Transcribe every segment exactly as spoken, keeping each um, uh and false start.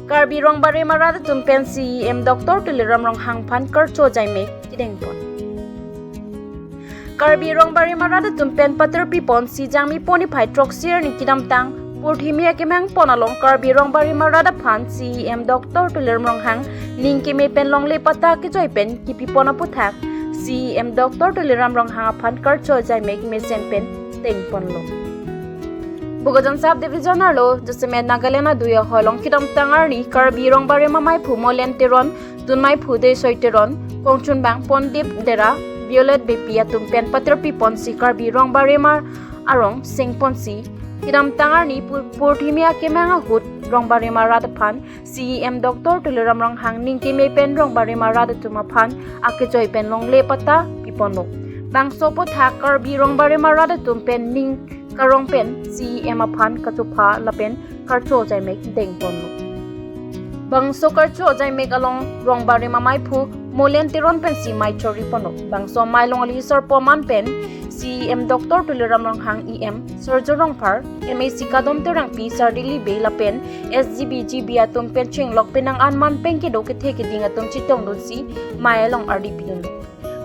Karbi Rongbarim arat atum pen C E M Doctor Tuliram Ronghang aphan karcho jaimek kedengpon. Karbi Rongbarim arat atum pen patirpi ponsi Jangmi pon niphai throksi arni kedamtang Purthimi akemang pon along Karbi Rongbarim arat aphan C E M Doctor Tuliram Ronghang ning keme pen longle patta kejoi pen kipipon aputhak C E M Doctor Tuliram Ronghang aphan karcho jaimek mesen pen dengponlo. Bokajan Sub Division arlo jasemet Nagaland adui ahoi along kedamtang arni Karbi Rongbarim amaiphu Molen Teron, dunmaiphu Desoi Teron, kongchunbang Pondip Dera, Violet Beypi atum pen patirpi ponsi Karbi Rongbarim arong sengponsi kedamtang arni Pur- Purthimi akemang ahut Rongbarim arat aphan C E M Doctor Tuliram Ronghang ning keme pen Rongbarim arat atum aphan akejoi pen longle patta piponlo. Bangso aputhak Karbi Rongbarim arat atum pen ning karong pen C E M aphan kachopha lapen karcho jaimek dengponlo. Bangso karcho jaimek along Rongbarim amaiphu Molen Teron pensi mei choriponlo. Bangso amei along ali sarpo aman pen C E M Doctor Tuliram Ronghang, E M Surjya Rongphar, M A C Kadom Terangpi, Sardili Bey lapen S G B, G B atum pen chenglok penang an man pen kedo kethe keding atum chetongdunsi mei along ardi pidunlo.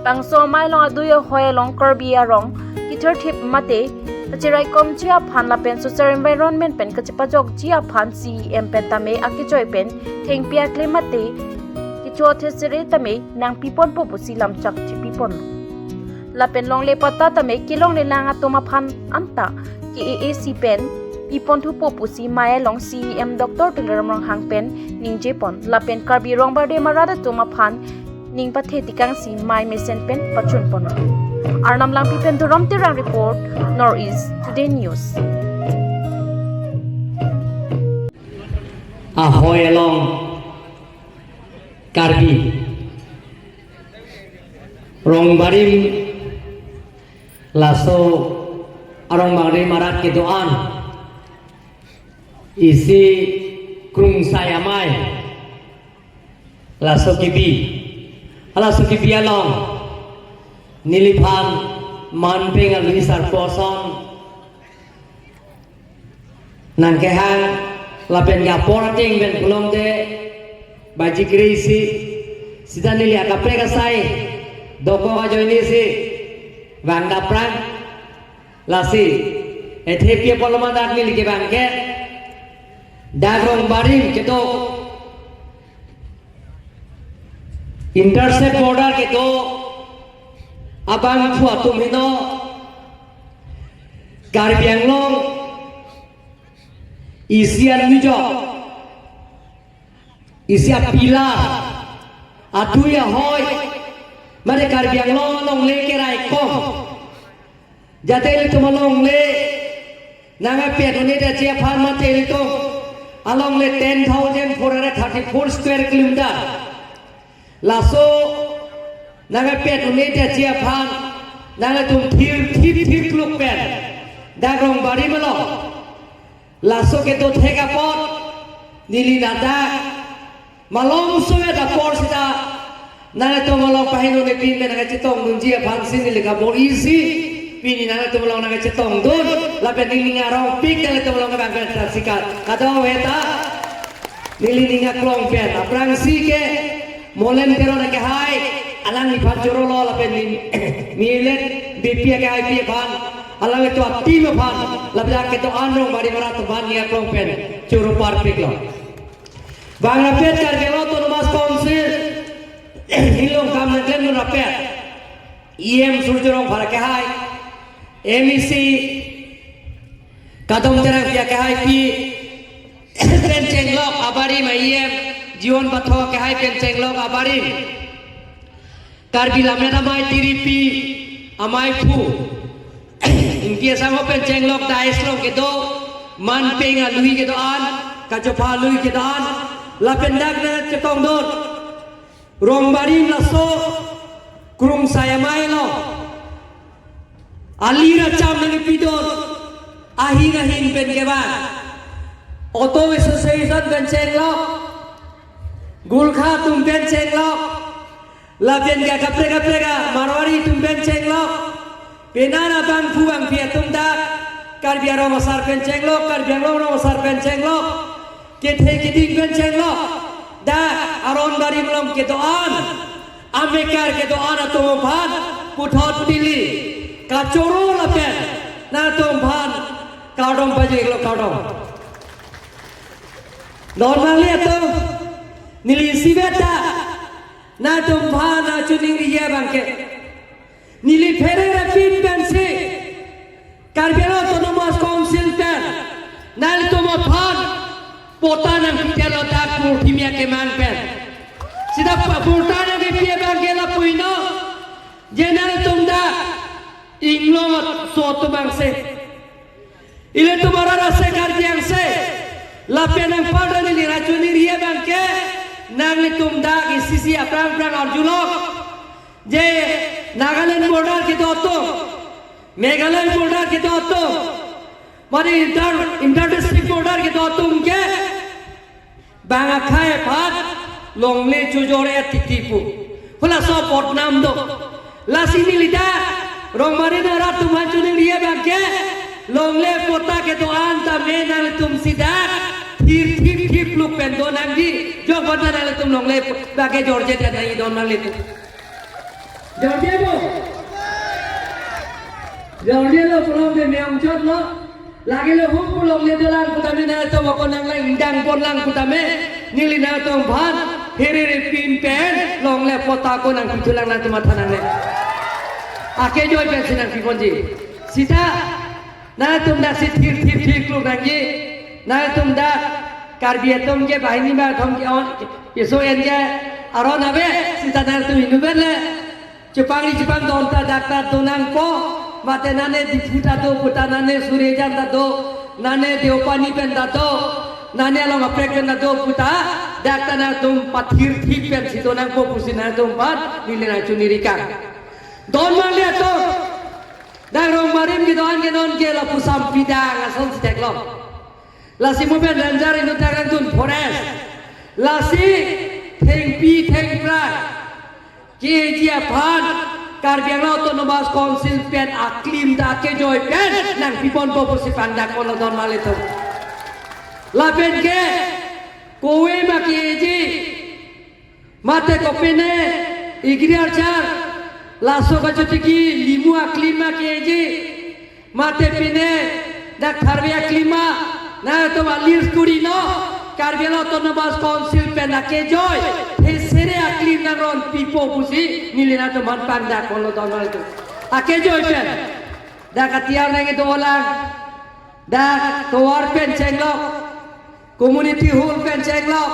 Bangso amei along adui ahoi along Karbi arong kithirthip mate kachiraikomji aphan lapen social environment pen kachepajokji aphan C E M pen tame akejoi pen thengpi akle mate kecho thesere tame nangpiponpo pusi lamchak chepipon. Lapen longle patta tame kelonglelang atum aphan anta K A A C pen piponthupo pusi mei along C E M Doctor Tuliram Ronghang pen ningjepon. Lapen Karbi Rongbarim arat atum aphan ning pathe tikangsi mei mesen pen pachunpon. Arnam Langpi pen Durom Terang report, North East Today News. Ahoi along Karbi Rongbarim, laso arong bangrim arat kedo-an isi krungsai amei laso kebi, laso kebi along neliphan manpeng alui sarpo ason nangkehang lapen ke apor ateng pen pulong de baji kre isi sita neli akaprek asai dokok ajoine si vangdapprang. Lasi ethepi apoloman dak neli kevang ke dak Rongbarim kedo, interstate border kedo abangphu atum heno Karbi Anglong isi anujok, isi apillar, adui ahoi, mate Karbi Anglong alongle keraikom. Jate ilitum alongle nangpet un-edetji aphan mate ilitum alongle ten thousand four hundred thirty-four square kilometer. Laso nangpet un-edetji aphan nanglitum thir thir thir kluk pen dak Rongbarim along laso kedo thek apot neli ladak malomso-et apor sita nanglitum along pahingno ne pin pen nangchetongdunji aphansi neli kabor-isi pini nanglitum along nangchetongdun lapen neli ning arongpik nanglitum along kevang pen ta sikat kadokave ta neli ning aklong pen aphrangsi ke Molen Teron akehai alangliphan chorolo lapen ni Violet Beypi akehaipi aphan alangli atum a-team aphan lapen akedo-an Rongbarim arat aphan ning aklong pen choro parpiklo. Bang rapet Karbi Anglong Autonomous Council hilong kam nangklemdun rapet E M Surjya Rongphar akehai, M A C Kadom Terangpi akehaipi pen chenglok abarim, E M Jiwan Pathak akehai pen chenglok abarim, Karbi Lammet Amei Tiripi amaiphu Ingti Asangho pen chenglok dais along kedo, manpeng alui kedo-an, kachopha alui kedo-an lapen dak nangchetongdun. Rongbarim laso krungsai amei along ali racham nangpidun, ahin ahin pen kevang, Auto Association pen chenglok, Gorkha atum pen chenglok, lapen ke kaprek kaprek a Marwari atum pen chenglok, penang abangphu bangphi atum dak Karbi arong asar pen chenglok, Karbi Anglong arong asar pen chenglok, Kethe keding pen chenglok, dak aron barim along kedo-an, amekar kedo-an atum aphan puthot pili kachoro lapen nangtum aphan kardom pajirlo, kardom. Don nangli atum, neli isivet ta nangtum aphan nangchiningri abang ke, neli pherere pin pensi Karbi Anglong Autonomous Council pen nanglitum aphan patta nangpitelo, dak Purthimi akemang pen. Seta pa-, patta nangpipi abang ke lapuino, je nanglitum dak inglong so atum abang si, ilitum arat asi Karbi angse, lapen nangpar neli nangchiningri abang ke, nanglitum dak isi isi aphrang aphrang arjulok, je Nagaland border kedo atum, Meghalaya border kedo atum, mane inter, inter district border kedo atum ke bang akhei aphan longle chojor-et titi pu, pu laso bodnam do. Lasi neli dak Rongmari arat atum aphan chiningri abang ke, longle patta kedo-an tame nanglitum si dak thir thip thip luk pen do nangji, jok banta nanglitum longle abang ke jorje dan nangji, don nanglitum. Jorje bo. Jorjelo, pulang de meong chotlo. Lagile hum pu longle dolang pu tame nangtum ako nanglang ingdang ponlang pu tame, neli nangtum aphan pherere pin pen longle patta ko nangpithulang, nangtum matha nangne. Akejoi pensi nangpiponji. Seta nangtum dak si thir thir thir kluk nangji. Nangtum dak Karbi atum ke banghini atum ke on, keso en ke aron ave, seta nangtum inutvet le. Chepangri chepangdon ta dak ta do nangpo, mate nane Diphu ta do, puta nane Surjan ta do, nane Deopani pen ta do, nane along aprek pen ta do, puta dak ta nangtum pathir thip pensi do nangpo pusi nangtum aphan neli nangchiningri kang. Don nangli atum, dak Rongmari kedo-an ke non ke lapu sampidang asonsi theklong. Lasi mo pen ranger inut dak nangdun forest. Lasi thengpi thengphrang ke-eji aphan Karbi Anglong Autonomous Council pen aklim ta akejoi pen nangpiponpo pusi pangdak ponlo, don nanglitum. Lapen ke kove ma ke-eji, mate kopine agriculture, laso kachotiki limu aklim ma ke-eji, mate pine dak tharve aklim ma, nangtum a-list kurino, Karbi Anglong Autonomous Council pen akejoi thesere aklim nangron pipo pusi neli nangtum aphan pangdak ponlo, don nanglitum. Akejoi pen dak atiar nangji dolang, dak tovar pen chenglok, community hall pen chenglok,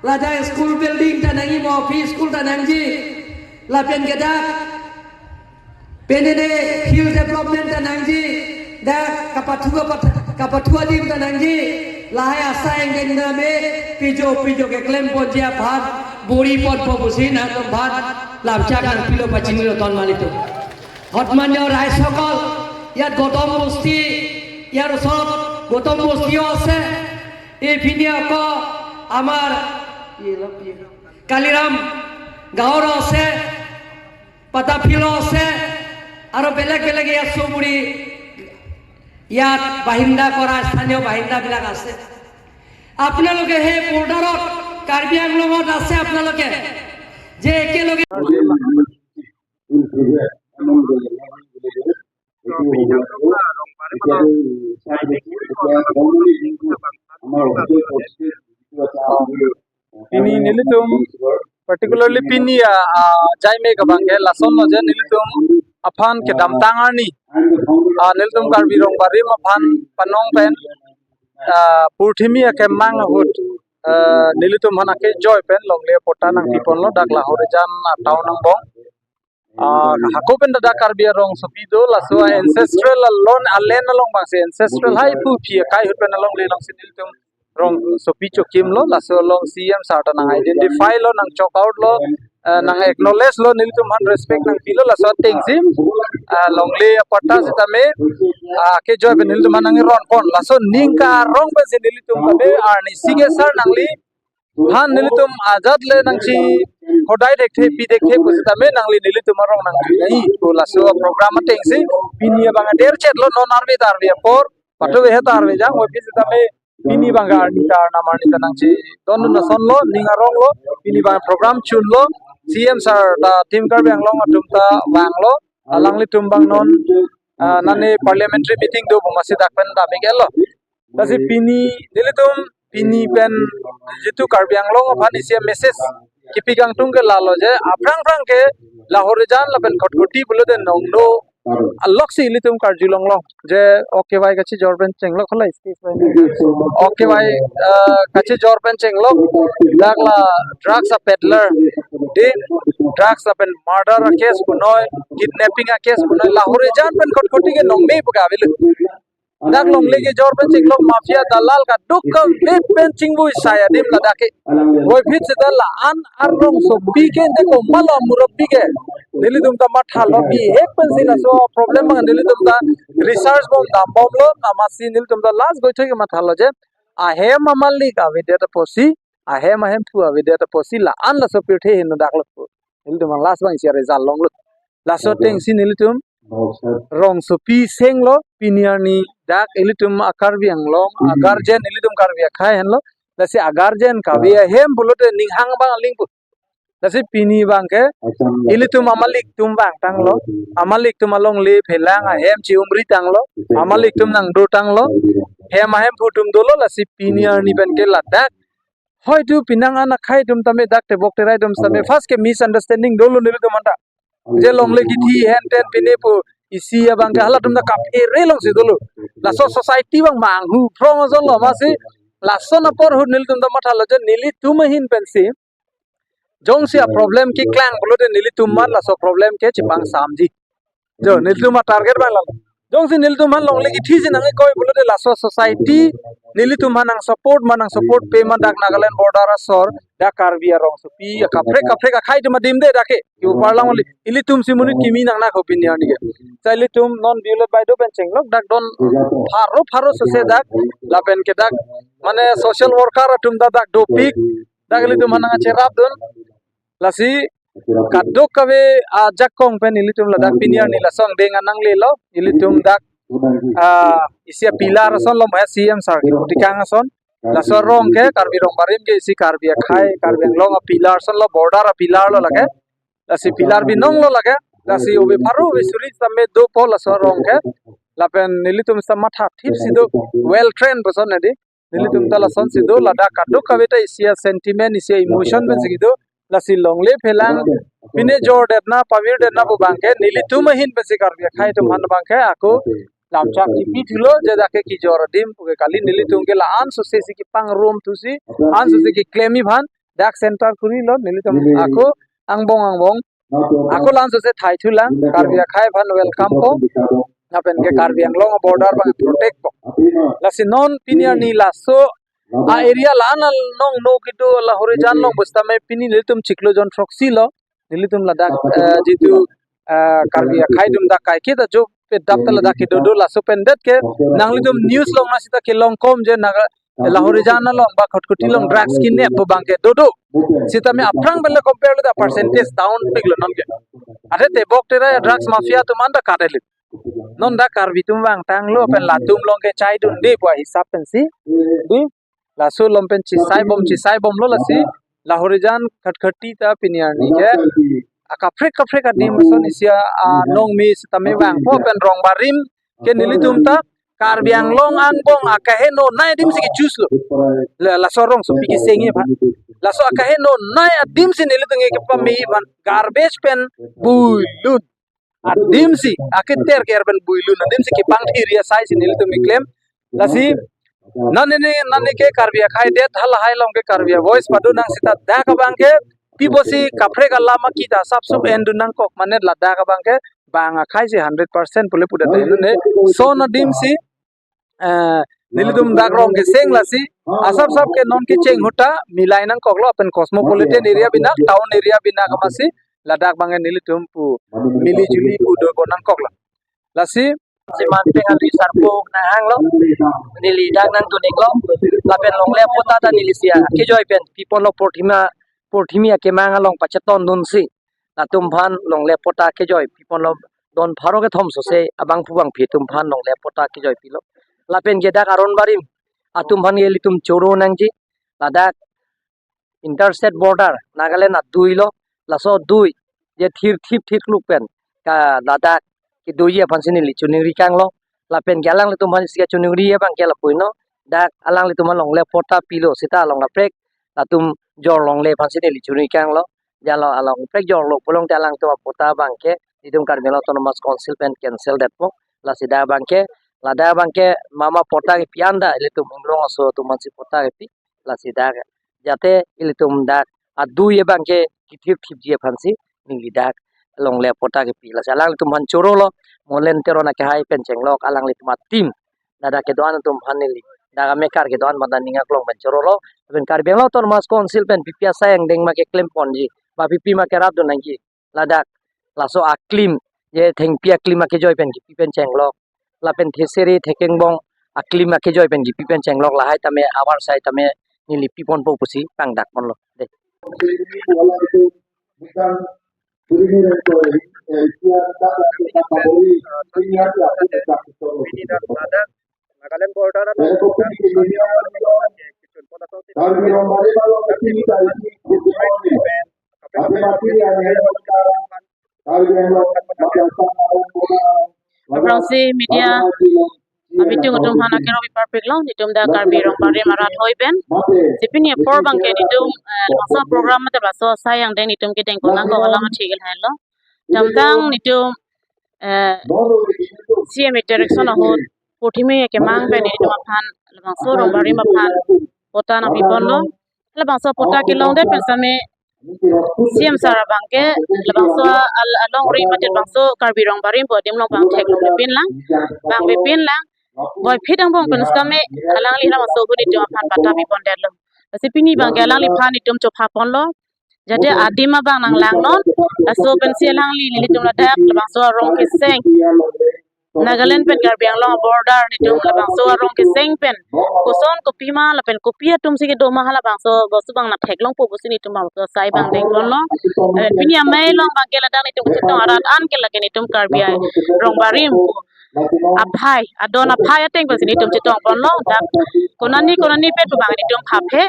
ladak school building ta nangji, mo office school ta nangji, lapen ke dak pine ne hill development ta nangji, dak kapathu kapat-, kapathu adim ta nangji, lahai asai angdeng tame pijo pijo keklemponji aphan bor-iponpo pusi nangtum aphan lamchak nangpilo, pachinilo, don nanglitum. Hanumangarh ৰাইজসকল, ইয়াত গৌতম বস্তি, ইয়াৰ ওচৰত গৌতম বস্তিও আছে। এইপিনে আকৌ আমাৰ কালিৰাম গাঁৱৰো আছে, পাতাফিলো আছে, আৰু বেলেগ বেলেগ ইয়াত চুবুৰী, ইয়াত বাসিন্দা কৰা স্থানীয় বাসিন্দাবিলাক আছে। আপোনালোকে সেই বৰ্ডাৰত, কাৰ্বি আংলঙত আছে আপোনালোকে, যে একেলগে Pini nelitum, particularly pini a, a, jaime kabang ke lasonlo je nelitum aphan kedamtang arni, a, nelitum Karbi Rongbarim aphan panong pen, a, Purthimi akemang ahut, a, nelitum aphan akejoi pen longle patta nangpiponlo dak Lahorijan a town angbong. Ah, hako pen dak Karbi arongsopi do, laso ancestral alon, alen along abangsi ancestral hai pu phi akai ahut pen alongle alongsi nelitum rongsopi chokimlo, laso along C M sir ta nang identify lo, nang chok out lo, eh, nang acknowledge lo, nelitum aphan respect nangpilo, laso atengsi, ah, longle apatta sitame, ah, akejoi pen nelitum aphan nangronpon, laso ning karong pensi nelitum tame arnisi ke sir nangli aphan nelitum ajat le nangchihodai thekthe pi thekthe pusitame nangli nelitum arong nangji nai pu laso program atengsi pini abang aderchetlo, non arve ta arve apor, patu vehe ta arve jang, waphi sitame pini abang arni ta arnam arni ta nangchedondun asonlo, ning aronglo, pini abang program chunlo, C M sir ta Team Karbi Anglong atum ta vanglo, alanglitum abang non, ah, nane parliamentary meeting do pu masi dak pen dam ik-etlo. Lasi pini nelitum pini pen jitu Karbi Anglong aphan isi a-message kipi kangtung ke lalo je, aphrang phrang ke Lahorijan lapen Khatkhati pulote nongno alok si ilitum karjulonglong je, okay, vai kachijor pen chenglok hala stage pen. Okay, vai, eh, kachijor pen chenglok, dak la drugs a-peddler, de drugs lapen murder a-case punoi, kidnapping a-case punoi, Lahorijan pen Khatkhati ke nongme pu ke avelo. Dak longle kejor pen chenglok mafia dalal kadokave pen chingvui sai adim ladak ke. Voiphit seta la-an arongsopi ke de komat lo murabbi ke. Nelitum ta mathalo bihek pensi laso problem abang nelitum ta research bom dambomlo, amatsi nelitum ta last goithe ke mathalo je ahem amalik avedet apotsi, ahem ahemphu avedet apotsi la-an laso pirthe henodak lo. Nelitum last abang isi a-result longlo. Laso atengsi nelitum rongsopi senglo, pini arni dak ilitum a-Karbi Anglong a-guardian, ilitum Karbi akhei henlo. Lasi a-guardian kave ahem pulote ning hang abang aling pu. Lasi pini abang ke ilitum amalik atum vangtanglo. Amalik atum alongle phelang ahem chi-umri tanglo. Amalik atum nangdotanglo. Hem ahemphu atum dolo, lasi pini arni pen ke ladak. Hoitu penang an akhei atum tame dak tebok terai atum tame first ke misunderstanding dolo nelitum anta. Je longle kithi henten pine pu isi abang ke halatum ta kaphere longsi dolo. Laso society abang manghu phrong asonlo amatsi lason apor ahut nelitum ta mathalo je nelitum ahin pensi jongsi a-problem keklang pulote nelitum aphan laso problem ke chepangsamji. Jo, nelitum a-target abang lalo. Jongsi nelitum aphan longle kithi si nang-ikoi pulote laso society nelitum aphan nang-support ma nang-support pe ma dak Nagaland border asor, dak Karbi arongsopi akaprek kaprek akhei atum adim de dak ke. Kipu parlang oli. Ilitum si monit kimi nang nangkok pini arni ke. Sai ilitum non Violet Baideo pen chenglok dak don pharo pharo sose dak lapen ke dak mane social worker atum ta dak dopik, dak ilitum aphan nangcherapdun. Lasi kadokave ajakong pen ilitum ladak pini arni laso angdeng an nanglelo, ilitum dak, ah, isi a-pillar asonlo ma C M sir kiputikang ason. Laso arong ke Karbi Rongbarim ke isi Karbi akhei, Karbi Anglong a-pillar asonlo, border a-pillar lo lake. Lasi pillar binong lo lake. Lasi ove pharo ove suri tame dopo laso arong ke. Lapen nelitum seta mathathip si do, well trained person edi. Nelitum ta lasonsi do, ladak kadokave ta isi a-sentiment, isi a-emotion pensi kedo. Lasi longle phelang pine jordetna, pavirdetna pu abang ke nelitum ahin pensi Karbi akhei atum aphan abang ke ako lamchak kipi thulo je dak ke kejor adim pu ke kali, nelitum ke la-an sose si kepangrum thusi, an sose keklemji aphan dak center kurilo, nelitum ako angbong angbong ako la-an sose thai thulang, Karbi akhei aphan welcome po. Lapen ke Karbi Anglong border abang protect po. Lasi non pini arni laso a-area la-an along no kedo Lahorijan along pusitame pini nelitum chiklo jon throksi lo. Nelitum ladak, eh, jitu, eh, Karbi akhei atum dak kaiketa jo pedap ta ladak kedo do, laso pen det ke nanglitum news along na seta kelong kom je Naga Lahorijan along ba Khatkhati along drugs kidnap pu abang ke dodo. Sitame aphrang pen le compare le ta percentage down piklo non ke. Ate tebok terai drugs mafia atum anta kadelit. Non dak Karbi atum vangtanglo pen latum along ke chaidunde pu ahisap pensi. Di laso along pen chisai bom chisai bomlo lasi Lahorijan Khatkhati ta pini arni ke akaprek kaprek adim ason isi a, ah, nongme sitame vangpo pen Rongbarim ke nelitum ta Karbi Anglong angbong akaheno nai adim si kechuslo. La, laso arongsopi kesengji aphan. Laso akaheno nai adim si nelitum ke kepame aphan garbage pen builun adim si, aketer ker pen builun adim si kepangthir asai si nelitum keklem. Lasi nane ne, nane ke Karbi akhei det halahai along ke Karbi a-voice pado nang seta dak abang ke piposi kaprek alam akita sapsup endun nangkok mane ladak abang ke bang akhei si hundred percent pule pudet ne. Lason adim si, eh, nelitum dak rong keseng lasi asap sap ke non kecheng ahut ta milai nangkoklo, pen cosmopolitan area binak, town area binak amatsi ladak abang ke nelitum pu mili juli pu dopo nangkoklo. Lasi si Manteng Ali sarpo nanghanglo, neli dak nangtuniklo, lapen longle patta ta neli isi a kejoi pen piponlo, porthima, porthimi akemang along pachetondunsi latum aphan longle patta kejoi piponlo, don pharo kethom sose abangphu bangphi atum aphan longle patta kejoi pilo. Lapen ke dak aron barim atum aphan ilitum choro nangji. Ladak interstate border Nagaland adui lo, laso adui je thir thip thir kluk pen ka ladak kedoji aphan si neli choningri kanglo. Lapen ke alanglitum aphan si kachoningri abang ke lapu-i non, dak alanglitum along le patta pilo seta along kaprek latum jor longle aphan si neli choningri kanglo. Jalo along kaprek jorlo pulote alangtum apatta abang ke itum Karbi Anglong Autonomous Council pen cancel detpo. Lasi dak abang ke, ladak abang ke mama patta kepi anta ilitum Inglong aso atum aphan si patta kepi. Lasi dak jate ilitum dak adui abang ke kithip thipji aphan si neli dak longle patta kepi. Lasi alanglitum aphan chorolo, Molen Teron akehai pen chenglok alanglitum a-team. Ladak kedo-an atum aphan neli dak amekar kedo-an mata ning aklong pen chorolo. Lapen Karbi Anglong Autonomous Council pen P P asai angdeng ma keklem ponji, ba P P ma kerapdun nangji. Ladak laso aklim, je thengpi aklim akejoi pen kipi pen chenglok, lapen thesere thekengbong aklim akejoi pen kipi pen chenglok, lahai tame abar sai tame neli pi ponpo pusi pangdak ponlo. De. Nagaland border along Aphrangsi media abitung atum aphan akero piparpik long, netum dak Karbi Rongbarim arat hoi pen. Si pini apor abang ke netum, eh, laso program mate laso asai angdeng netum kedeng konang ko alang athik lahai lo. Damtang netum, eh, C M interaction ahut, purthimi kemang pen netum aphan, labangso Rongbarim aphan patta nangpi ponlo. Labangso patta kelongdet pen sitame C M sir abang ke labangso al-, alongri mate labangso Karbi Rongbarim pu adim along bang theklong pepin lang, bang pepin lang. Boiphit angbong pen sitame alangli labangso ahut netum aphan patta pi pondetlo. Lasi pini abang ke alangliphan netum chopha ponlo. Jate adim abang nanglang non, laso pensi alangli nelitum ladak labangso arong keseng, Nagaland pen Karbi Anglong border netum labangso arong keseng pen koson kopima lapen kopi atum si kedo ma halabangso bostu abang nangtheklongpo pusi netum labangso asai abang deng ponlo. Eh, pini amei along abang ke ladak netum kachetong arat an ke lake netum Karbi Rongbarim aphai, adon aphai ateng pensi netum chetong ponlo. Dak konani konani pen pu abang netum phaphe.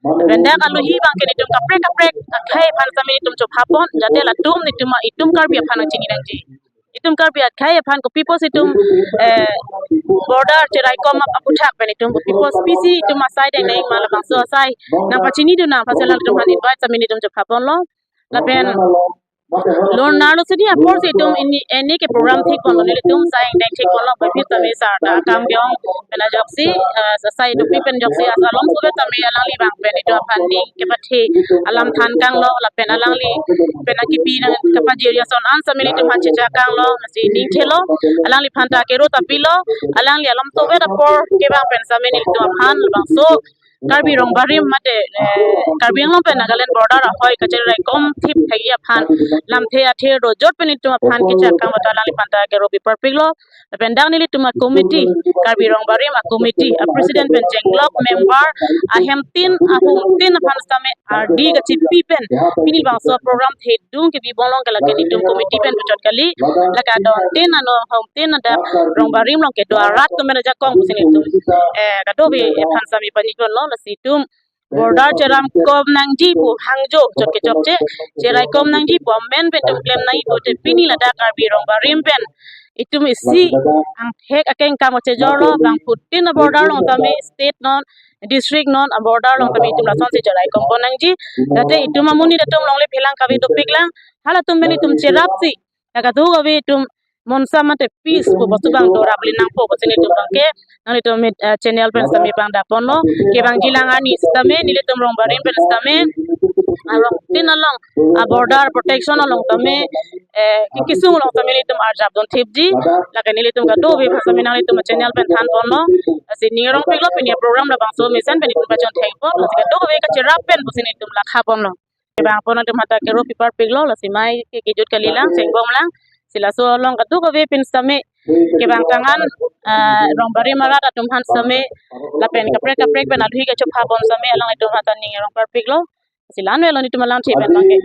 Lapen dak alohi abang ke netum kaprek kaprek akhei aphan sitame netum chopha pon, jate latum netum ma itum Karbi aphan nangchini nangji. Itum Karbi akhei aphan kopi pusi itum, eh, border cheraikom ap-, aphuthak pen itum kopi pusi pisi itum asai deng deng ma labangso asai nangpachinidun nang aphan si alangtum aphan invite sitame netum chopha ponlo. Lapen lun arlo sini apor si itum ini, ini ke program thik ponlo, nelitum asai angdeng thik ponlo, boiphit sitame sir ta akam ke-ong pen ajoksi, eh, asai dukpik pen ajoksi as along sulit sitame alangli abang pen itum aphan ning kepathe alam than kanglo, lapen alangli pen akipi nang kapajir ason an sitame netum aphan chechak kanglo, lasi ning thelo, alangliphan ta kero ta pilo, alangli alam tovet apor kevang pen sitame nelitum aphan labangso Karbi Rongbarim mate, eh, Karbi Anglong pen Nagaland border ahoi kacheraikom thip thekji aphan lamthe athe dojot pen netum aphan kechak kanglo ta alangliphan ta kero piparpiklo. Lapen dak nelitum a-committee, Karbi Rongbarim a-committee a-president pen chenglok member ahem tin ahum tin aphan sitame ardi kachipi pen pini labangso program thedung kebi bonlong ke lake netum committee pen puchot kali, lake adon tin ano ahum tin adak Rongbarim along kedo arat atum pen ajakong pusi netum, eh, kadokave aphan sitame paniponlo. Lasi itum border cheraikom nangji pu hangjo chot kechokche, cheraikom nangji pu amen pen itum klem nangji pu te pini ladak Karbi Rongbarim pen itum isi angthek akengkam kachejorlo, bangphutin a-border along tame state non, district non a-border along tame itum lasonsi cheraikom pon nangji. Jate itum amonit atum longle phelang kave dopik lang, halatum pen itum cherapsi, la kadokave itum monsa mate peace pu bostu abang dorap le nangpo pusi netum abang ke nanglitum, eh, channel pen sitame pangdak ponlo. Kevangji lang ani sitame nelitum Rongbarim pen sitame arong tin along a-border protection along tame, eh, ki-, kesung along tame nelitum arjap dun thipji. Lake nelitum kadokave aphan sitame nanglitum channel pen than ponlo. Lasi ning arongpiklo, pini program labangso mesen pen itum pachon thek pon. Lasi kadokave kacherap pen pusi netum lakha ponlo. Kevang pon atum aphan ta kero piparpiklo, lasi amei ke kejut kali lang, chengbom lang. Si laso along kadokave pen sitame kevang kangan, ah, Rongbarim arat atum aphan sitame lapen kaprek kaprek pen alohi kachopha pon sitame alanglitum aphan ta ning arongparpiklo. Si la-an avelo netum alang chepen abang ke.